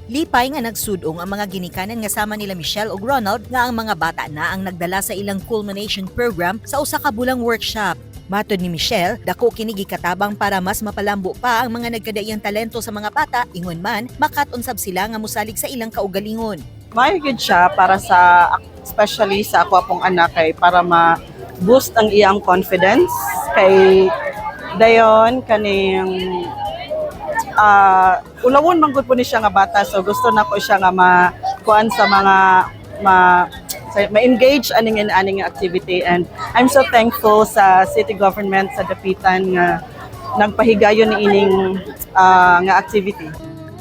Lipay nga nagsudong ang mga ginikanan nga sama nila Michelle ug Ronald nga ang mga bata na ang nagdala sa ilang culmination program sa usa ka bulang workshop. Matod ni Michelle, dako kini gikatabang para mas mapalambo pa ang mga nagkadaiyang talento sa mga bata, ingon man makat-on sab sila nga mosalig sa ilang kaugalingon. Maayo gyud siya para sa, especially sa ako pong anak, kay para ma-boost ang iyang confidence, kay dayon kaning ulawon man gud po ni siya nga bata, so gusto na ko siya nga ma kuan sa mga ma-engage aning aning activity. And I'm so thankful sa city government sa Dapitan nga nagpahigayon ni ining nga activity.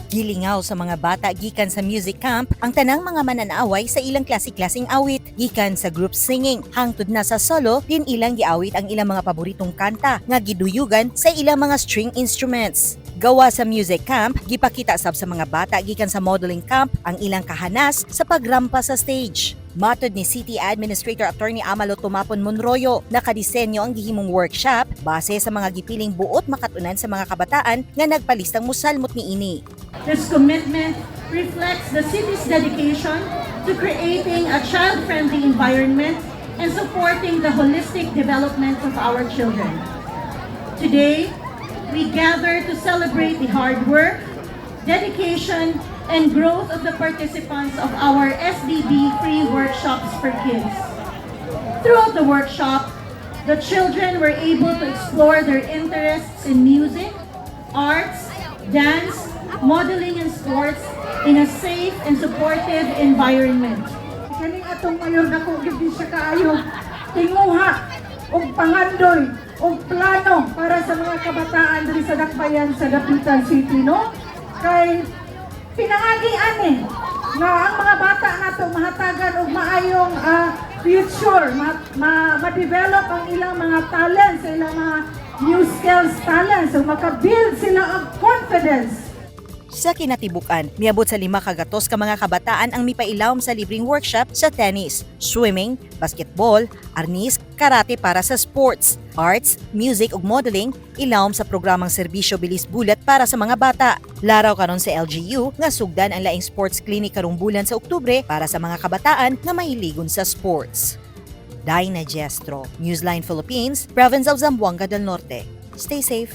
Gilingaw sa mga bata gikan sa music camp ang tanang mga mananaway sa ilang klase-klaseng awit, gikan sa group singing hangtod na sa solo din ilang giawit ang ilang mga paboritong kanta nga giduyugan sa ilang mga string instruments. Gawa sa music camp, gipakita sab sa mga bata gikan sa modeling camp ang ilang kahanas sa pagrampa sa stage. Matod ni City Administrator Attorney Amalo Tumapon Monroyo, nakadisenyo ang gihimong workshop base sa mga gipiling buot makatunan sa mga kabataan nga nagpalistang musalmot niini. This commitment reflects the city's dedication to creating a child-friendly environment and supporting the holistic development of our children. Today, we gather to celebrate the hard work, dedication, and growth of the participants of our SDB free workshops for kids. Throughout the workshop, the children were able to explore their interests in music, arts, dance, modeling, and sports in a safe and supportive environment. Kaning atong mayor, dako gyud siya kaayo tinguha og pangandoy og plano para sa mga kabataan diri sa Dakbayan sa Dapitan City, no, kay pinangagi ani nga ang mga bata nato mahatagan og maayong future, ma-develop ang ilang mga talents, ilang mga new skills, talents, so maka-build sila og confidence. Sa kinatibukan, miabot sa 500 ka mga kabataan ang mipailawom sa libreng workshop sa tennis, swimming, basketball, arnis, karate para sa sports, arts, music ug modeling, ilawom sa programang Serbisyo Bilis Bulat para sa mga bata. Laraw karon sa LGU nga sugdan ang laing sports clinic karong bulan sa Oktubre para sa mga kabataan nga mahiligon sa sports. Dinah Gestro, Newsline Philippines, Province of Zamboanga del Norte. Stay safe.